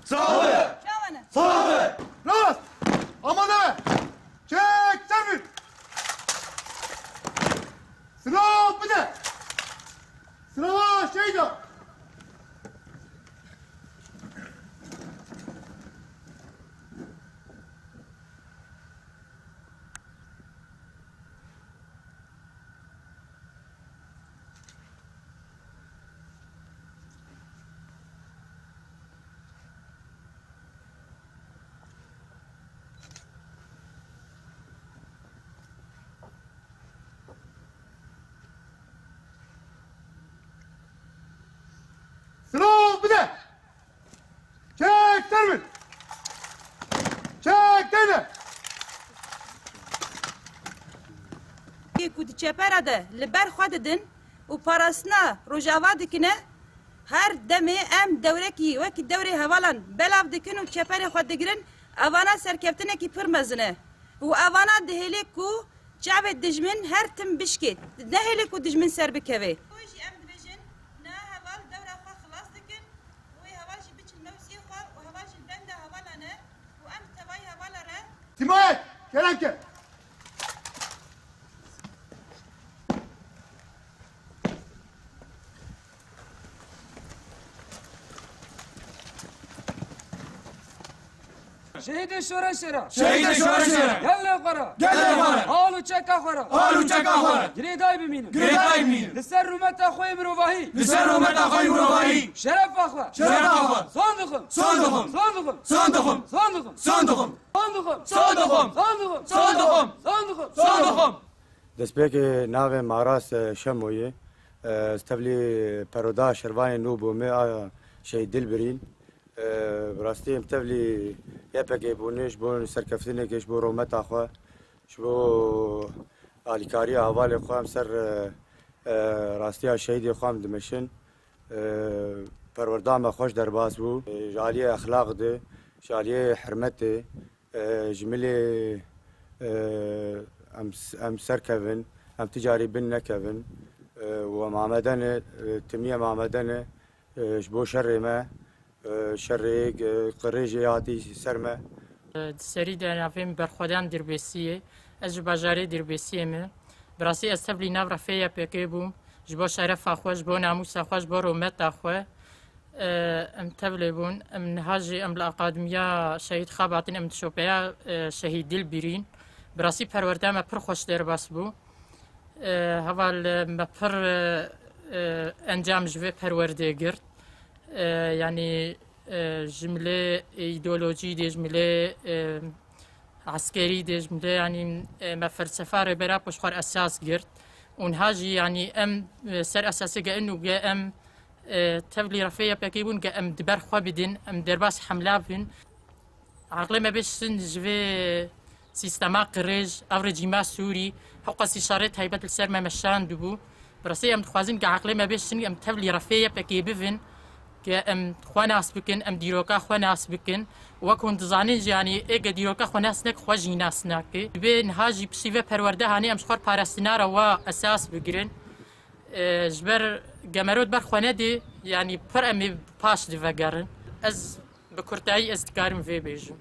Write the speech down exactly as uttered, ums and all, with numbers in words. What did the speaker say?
Sax be! Çawa ne? Sax be! Rast! Amade be! Çek, ser bin! Silav bide! Silava şehîda! Silav bide! Çek, ser bin! Çek, teyde! Yê ku di çepera de li ber xwe didin û parastina Rojava dikine, her demê em dewrekî wekî dewrê hevalan belav dikin û çeperê xwe digirin, evana serkeftinekî pir mezin e. Û evana dihêlê ku çavê dijmin her tim bişkê, nehêlê ku dijmin ser bikeve. Wê jî em dibêjin, na heval dewra xwe xilas dikin, wê heval jî biçin mewziyê xwe û heval jî li benda hevalan e û em bi tevayî hevala re. Simayet, kerem ke. Şehîdê şoreşê re. Şehîdê şoreşê re. Gelê xwe re. Gelê xwe re. Al û çeka xwe re. Al û çeka xwe re. Girêdayî bimînin. Girêdayî bimînin. Li ser rûmeta xwe yê mirovahî. Li ser rûmeta xwe yê mirovahî. Şerefa xwe. Şerefa xwe. Son dixwim. Son dixwim. Son dixwim. Son dixwim. Son dixwim. Son dixwim. Son dixwim. Son dixwim. Son dixwim. Son dixwim. Son dixwim. Son dixwim. Destpêkê navê Maras, e, Şemo ye. E, ez tevlî peroda şervanê nû bûme, a Şehîd Dilbirîn. E, bi rastî em tevlî Y P G bûne ji bo serkeftinekê, ji bo rûmeta xwe, ji bo alîkariya hevalê xwe em ser, e, e, rastiya şehîdê xwe em dimeşin. E, perwerda me xweş derbas bû. E, ji aliyê exlaq de, ji aliyê hirmetê, e, ji milê, e, em s-, em serkevin, em ti carî bin nekevin. E, û em amade ne, e, timî em amade ne, e, ji bo şerê me, e, şerê, e, qirêjê hatî ser me. Di serî de navê min Berxwedan Dirbêsî ye. Ez ji bajarê Dirbêsiyê me. Bi rastî ez tevlî nav refê Y P G bûm. Ji bo şerefa xwe, ji bo namûsa xwe, ji bo rûmeta xwe, e, em tevlê bûn. Em niha jî em li Akademiya Şehîd Xabatîn em diçopeya, e, Şehîd Dilbirîn. Bi rastî perwerdeya me pir xweş derbas bû. E, heval, e, me pir, e, e, encam ji vê perwerdê girt. E, yanî, e, ji milê îdeolojî de, ji milê, e, eskerî de, ji milê, yanî, e, me felsefa Rêbera Poşxwar esas girt. Û niha jî, yanî, em, e, ser esasê ge in û ge em, e, tevlî refê Y P G bûn, ge em di ber xwe bidin, em derbas hemla bin. Aqlê me bê şin ji vê sîstema qirêj, ev rejîma Sûrî, hewqasî şerê taybet li ser me meşandibû. Bi rastî em dixwazin ke aqlê me bê şin, em tevlî refê Y P G bivin, ke em xwe nas bikin, em dîroka xwe nas bikin. Wek hûn dizanin jî, yanî ê ke dîroka xwe nas neke, xwe jî nas nake. Divê niha jî piştî vê perwerde hanê em ji xwe parastina re wa esas bigirin. E, ji ber gemerot ber xwe nedê, yanî pir em ê paş divegerin. Ez Bi kurtayî ez dikarim vê bêjim.